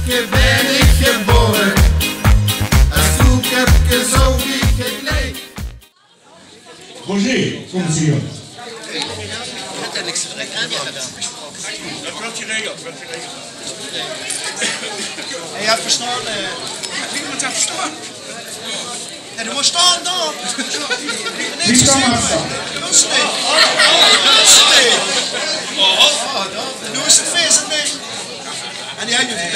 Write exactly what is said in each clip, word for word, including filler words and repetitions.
Bön ich gebore, es Koeköpke zo wie gekleid. Roger, kóm ins hie. Hey, jao, versjtaon, eh. Wie mót ich versjtaon? Jao, doe mós sjtaon, dan. Wie kan det dan? Rustig. Rustig. Oh, dan. Doe is het fees, hè? En die hangt nog niet.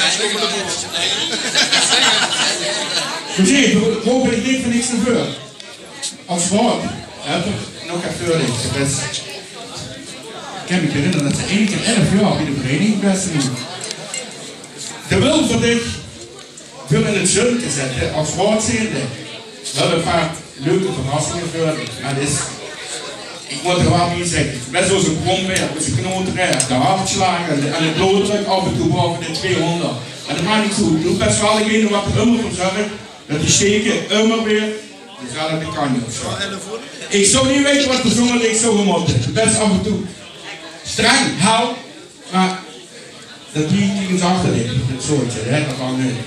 Roger, wo bön ich dit veur niks aan veur? Es raod höb ich nog get veur dich. Det is, ich kin mich herinnere det se eine kier elf jaor bie de vereiniging bös. De wil veur dich veur in het zunke zitte es raod zijnde. Veer höbbe ein paar leuke verrassinge veur dich. Mer det is, ich mót d'r waal bie zègke, bès waal zo'n brombeer, zo'n knoter, de hartslaag en de, en de bloeddrök aaf en toe baove de tweehóngerd. Mer det maak neet oet. Doe bès waal degene waat d'r ummer veur zörg det die sjteke ummer weer dezelfde kantj op sjtaon. Ich zou neet weite waat veur zónger ich zou mótte. Bès aaf en toe streng, hel, mer det blief neet ins achter dich. Det soortje, hè, det kan neet.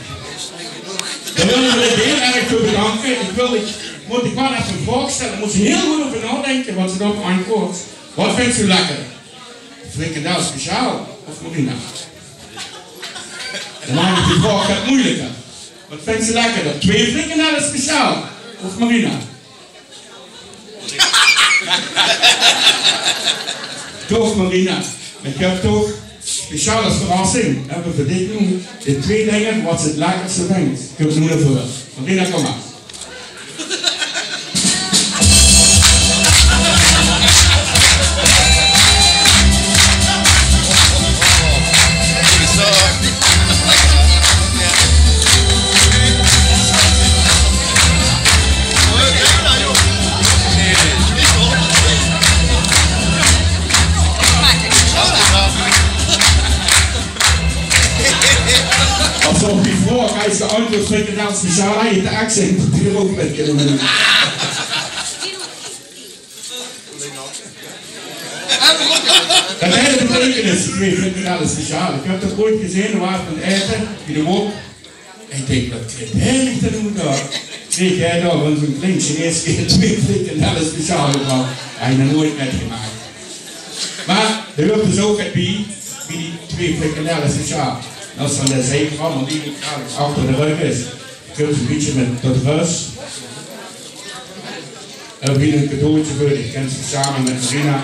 Dan wil ich dich hieël erg veur bedanke. Ich wil, ich mót dich waal effe ein vraog sjtelle. Mós se hieël good euver naodinke waat se dao op antwoords. Waat vinjs se lekkerder? Frikandel speciaal of Marina? Dan maak ich die vraog get meujelieker. Waat vinjs se lekkerder? Twee frikandelle speciaal of Marina? Toch Marina. Mer ich höb toch speciaal es verrassing, höbbe v'r veur dich noe de twee dinger waat se het lekkerste vinjs. Kóms noe nao veure. Marina, kóm mer. Alsof die vraog, es de antwoord frikandel speciaal, haw ich de accent hie ouch mit kinne doon. Det haet ein beteikenis, die twee frikandelle speciaal. Ich höb det ooit gezeen, veer waore aan het aete bie de wok. Ich dink, waat krieg hae dan noe dao? Krieg hae dao van zo'n klein Chineeske twee frikandelle speciaal gebrach? Haw ich nog noeats mitgemaak. Mer d'r huuert dus ouch get bie, bie die twee frikandelle speciaal. En es dan de zeikram die achter de rök is, kóns se ein bietje mit tot rös. Höbbe v'r ein cadeautje veur dich. Kóns se same mit Marina,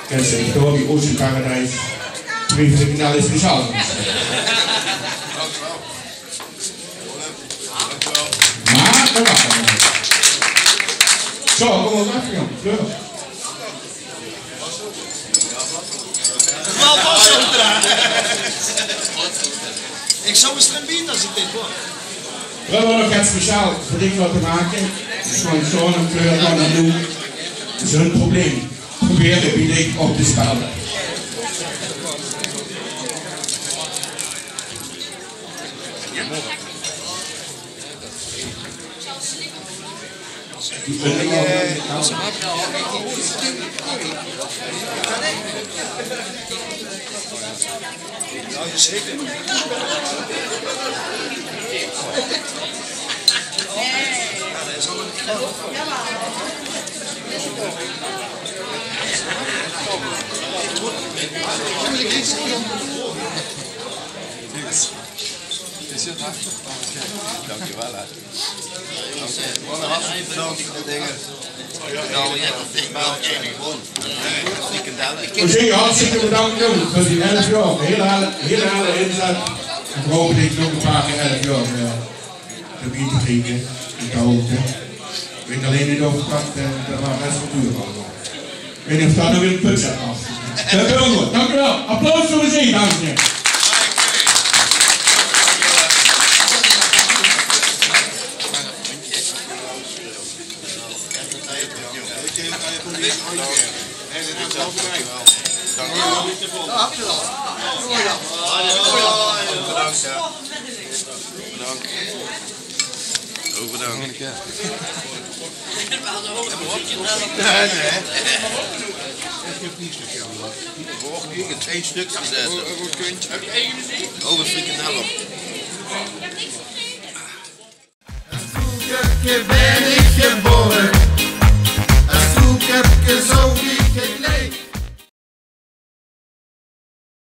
kóns se dich dao bie Ocean Paradise twee frikandelle speciaal. Mer det waas het. Zo, kóm mer aaf, jóng. Fleur. Waal vast zo dragen. Ich zou 'm streng biete es ich dit hoor. Veer höbbe nog get speciaal veur dich waat te make. Zo'n, zo'n kleur van de noem. Zo'n probleem. Probeer het bie dich op te spelde. Dankjewel, hè. Hartstikke bedankt veur de dinger. Roger, hartstikke bedankt, jóng, veur die elf jaor. Hieël, hieël, hieël inzet. En veer hope det ich nog ein paar kier elf jaor, eh, d'rbie te kriege in de hoogte. Ich weit allein neet of det, eh, det waas bès waal duur allemaol. Ich weit neet of det nog in de put zit, mer det kump waal good. Dank u wel. Applaus veur de zee, dames en heren. Bedankt. Ouch bedankt. Nae, nae. Och, kiek, ein stökske zètte. Ouch ein frikandel. Gevaerlike